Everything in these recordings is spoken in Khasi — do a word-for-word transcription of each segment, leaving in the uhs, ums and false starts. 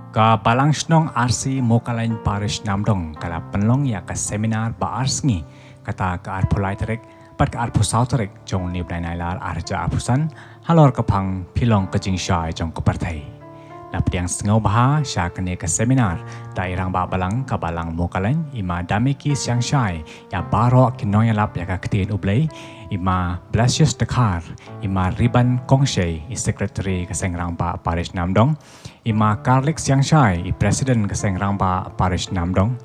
Ka Balang Shnong R C Mawkalein Parish Namdong ka la pynlong ïa ka seminar ba ar sngi, kata ka arphew lai tarik bad ka arphew saw tarik jong u bnai Nailar ar hajar arphew san, halor ka phang Phi long ka jingshai jong ka pyrthei. La pdiang sngewbha sha kane ka seminar da i Rangbah Balang ka Balang Mawkalein, i Ma Damiki Siangshai, ïa baroh ki nongïalap ïa ka ktien U Blei, i Ma Blasius Dkhar, i Ma Riban Kongshei, i Secretary ka Seng Rangbah Parish Namdong, i Ma Karlik Siangshai, i President ka Seng Rangbah Parish Namdong,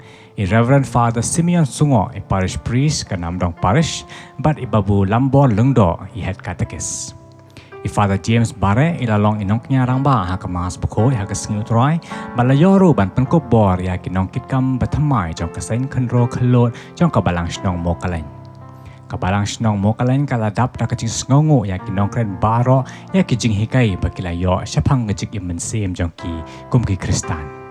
i Reverend Father Simeon Sungoh, i Parish Priest ka Namdong Parish, bad i Babu Lambor Lyngdoh, i Head Catechist. I Father James Bareh i la long i nongkñia rangbah ha ka Mass Bakhuid ha ka Sngi U Trai, bad la ïoh ruh ban pynkup bor ïa ki nongkitkam bathymmai jong ka Seng Khynraw Khyllood jong ka Balang Shnong Mawkalein. Ka Balang Shnong Mawkalein ka la dap da ka jingsngewnguh ïa ki nongkren baroh ïa ki jinghikai ba ki la ïoh shaphang ka jingim mynsiem jong ki kum ki Khristan.